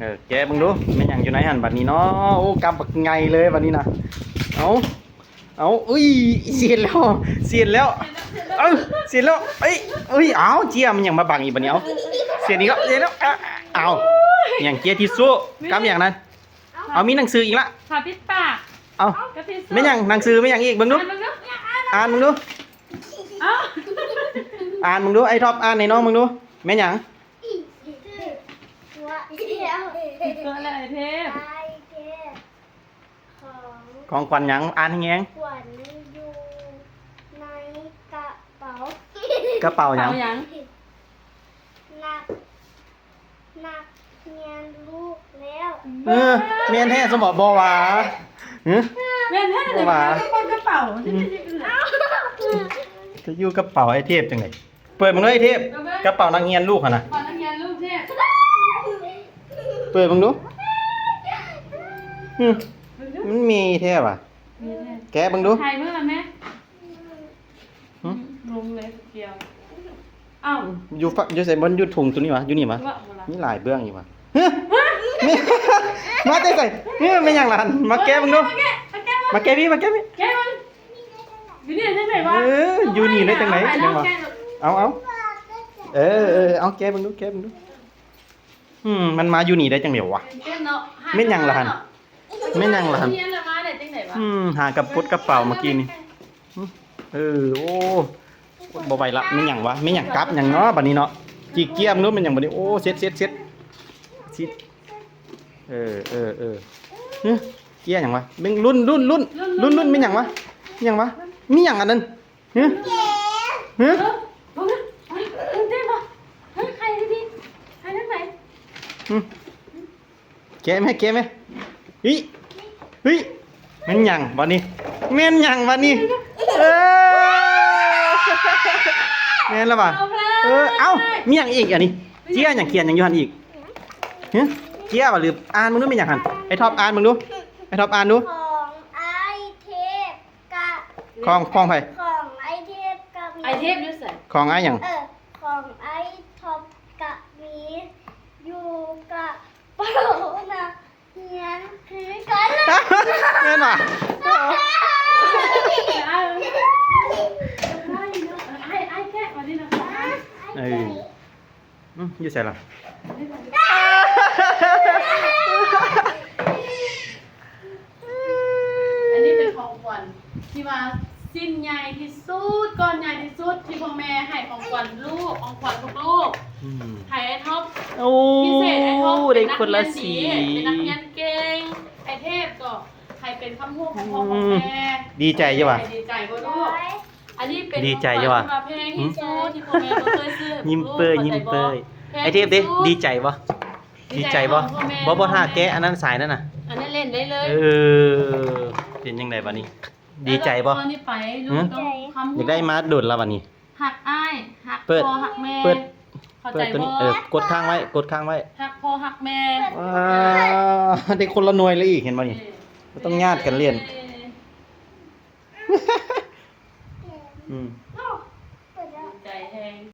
ເອີ ແກະເບິ່ງດູ ແມ່ນຫຍັງຢູ່ໃນຫັ້ນບັດນີ້ເນາະ. ໂອ້ ກຳບັກໃຫຍ່ເລີຍບັດນີ້ນະ. ເອົາ ເອົາ ອຸ້ຍ ສຽນແລ້ວ ສຽນແລ້ວ ເອີ ສຽນແລ້ວ. ເອີຍ ອຸ້ຍ ເອົາ ເຈ້ຍ ມັນຫຍັງມາບັງອີກບັດນີ້? ເອົາ ສຽນອີກແລ້ວ ສຽນແລ້ວ. ເອົາ ຫຍັງເຈ້ຍ ທິດຊູ້ ກຳຫຍັງນັ້ນ? ເອົາ ມີໜັງສືອີກລະ ຜ້າປິດປາກ. ເອົາ ກັບທິດຊູ້ ແມ່ນຫຍັງ? ໜັງສືແມ່ນຫຍັງອີກ? ເບິ່ງດູ ອ່ານເບິ່ງດູ ອ່ານເບິ່ງດູ. ເອົາ ອ່ານເບິ່ງດູ ໄອ້ທັອບ ອ່ານໃຫ້ນ້ອງເບິ່ງດູ ແມ່ນຫຍັງ? ເກີດແລ້ວ ໄອ້ເທບ ຂອງຂວັນຫຍັງ? ອ່ານແຮງໆ ຂວັນຢູ່ໃນກະເປົາ. ກະເປົາຫຍັງ? ກະເປົາຫຍັງ? ນັກ ນັກຮຽນລູກແລ້ວ. ເອີ ແມ່ນແທ້ຊັ້ນບໍ? ບໍ່ຫວາ ຫຶ? ແມ່ນແທ້ ບໍ່ຫວາ ເປັນກະເປົາ ອືມ ຈະຢູ່ກະເປົາໄອ້ເທບຈັ່ງໃດ? ເປີດເບິ່ງເດີໄອ້ເທບ ເອົາເບິ່ງ ກະເປົານັກຮຽນລູກຫັ້ນນະ ກະເປົານັກຮຽນລູກເທບ. ເປີດເບິ່ງດູ ຫຶ ມັນມີແທ້ຫວາ? ມີແທ້ ແກະເບິ່ງດູ ຖ່າຍເບິ່ງລະແມ່. ຫຶ ລົງເລີຍດຽວ. ອ້າວ ຢູ່ຝັ່ງ ຢູ່ໃສ? ມັນຢູ່ຖົງໂຕນີ້ຫວາ? ຢູ່ນີ້ຫວາ? ມີຫຼາຍເບື້ອງຢູ່ຫວາ? ຫຶ ມາແຕ່ໃສ? ເອີ ແມ່ນຫຍັງລະຫັ້ນ? ມາແກະເບິ່ງດູ ມາແກະ ມາແກະ ມາແກະພີ່ ມາແກະພີ່ ແກະເບິ່ງ. ຢູ່ນີ້ໄດ້ຈັ່ງໃດຫວາ? ເອີ ຢູ່ນີ້ໄດ້ຈັ່ງໃດ? ເອົາ ເອົາ ເອົາ ເອີ ເອີ ເອົາ ແກະເບິ່ງດູ ແກະເບິ່ງດູ. ອືມ ມັນມາຢູ່ນີ້ໄດ້ຈັ່ງໃດຫວາ? ຕື່ນເຕັ້ນເນາະ ແມ່ນຫຍັງລະຫັ້ນ? ແມ່ນຫຍັງລະຫັ້ນ? ຮຽນລະມາໄດ້ຈັ່ງໃດຫວາ? ອືມ ຫາກະປຸດກະເປົາເມື່ອກີ້ນີ້. ອືມ ເອີ ໂອ້ ບໍ່ໄຫວລະ. ແມ່ນຫຍັງຫວາ? ແມ່ນຫຍັງ? ກັບຫຍັງເນາະບັດນີ້ເນາະ? ຈີກຽມເນາະ ແມ່ນຫຍັງບັດນີ້? ໂອ້ ເຊັດ ເຊັດ ເຊັດ ຊິ ເອີ ເອີ ເອີ ຫຶ ເຈ້ຍຫຍັງຫວາ? ເບິ່ງ ລຸ້ນ ລຸ້ນ ລຸ້ນ ລຸ້ນ ລຸ້ນ ລຸ້ນ ແມ່ນຫຍັງຫວາ? ແມ່ນຫຍັງຫວາ? ມີຫຍັງອັນນັ້ນ? ຫຶ ຫຶ ເບິ່ງນະ ເບິ່ງນະ ຕື່ນເຕັ້ນບໍ່? ເຮີ້ຍ ໄຂ່ດີໆ ຫຶ ແກະແມະ ແກະແມະ. ເຮີ້ຍ ເຮີ້ຍ ແມ່ນຫຍັງບາດນີ້? ແມ່ນຫຍັງບາດນີ້? ເອີ ແມ່ນລະຫວາ? ເອີ ເອົ້າ ມີຫຍັງອີກອັນນີ້? ເຈ້ຍຫຍັງ? ຂຽນຫຍັງຢູ່ຫັ້ນອີກ? ຫຶ ເຈ້ຍຫວາ? ລືມ ອ່ານເບິ່ງດູ ແມ່ນຫຍັງຫັ້ນ? ໄອ້ທັອບ ອ່ານເບິ່ງດູ ໄອ້ທັອບ ອ່ານດູ. ຂອງອ້າຍເທບກະ ຂອງ ຂອງໃຜ? ຂອງອ້າຍເທບກະມີ ອ້າຍເທບຢູ່ໃສ? ຂອງອ້າຍຫຍັງ? ເອີ ຂອງອ້າຍທັອບກະມີ ຢູ່ກະເປົານະ ຮຽນຄືກັນ. ແມ່ນຫວາ? ເອີ ອືມ ຢູ່ໃສລະ? ອັນນີ້ເປັນຂອງຂວັນທີ່ວ່າ ຊິ້ນໃຫຍ່ທີ່ສຸດ ກ້ອນໃຫຍ່ທີ່ສຸດ ທີ່ພໍ່ແມ່ໃຫ້ຂອງຂວັນລູກ ຂອງຂວັນທຸກລູກ. ອືມ ໃຫ້ອ້າຍທັອບ ໂອ້ ພິເສດ ອ້າຍທັອບ ໄດ້ຄົນລະສີ ເປັນນັກຮຽນດີ ເປັນນັກຮຽນເກັ່ງ. ອ້າຍເທບກໍໃຫ້ເປັນຄຳຮູ້ຂອງພໍ່ຂອງແມ່. ອືມ ດີໃຈຢູ່ຫວາ? ດີໃຈບໍ່ລູກ? ອັນນີ້ເປັນ ດີໃຈຢູ່ຫວາ? ຂອງຂວັນທີ່ວ່າແພງທີ່ສຸດ ທີ່ພໍ່ແມ່ບໍ່ເຄີຍຊື້ໃຫ້ລູກ. ຍິ້ມເປີຍ ຍິ້ມເປີຍ. ອ້າຍເທບເດ້ ດີໃຈບໍ່? ດີໃຈບໍ່? ດີໃຈຂອງພໍ່ແມ່ ບໍ່ ບໍ່ ຖ້າແກະອັນນັ້ນ ສາຍນັ້ນນະ ອັນນັ້ນເຫຼັ້ນໄດ້ເລີຍ. ເອີ ເປັນຈັ່ງໃດບາດນີ້? ດີໃຈບໍ່? ເອົານີ້ໄປລູກ ຫຶ ຕ້ອງຄຳຮູ້ ຢາກໄດ້ມາດົນລະບາດນີ້. ຮັກອ້າຍ ຮັກພໍ່ ຮັກແມ່ ເປີດ ເຂົ້າໃຈບໍ່? ເອີ ກົດຄ້າງໄວ້ ກົດຄ້າງໄວ້ ຮັກພໍ່ຮັກແມ່. ວ້າ ໄດ້ຄົນລະໜ່ວຍເລີຍອີກ ເຫັນບໍ່ນີ້? ເອີ ບໍ່ຕ້ອງຍາດກັນເຫຼັ້ນ. ເອີ ອືມ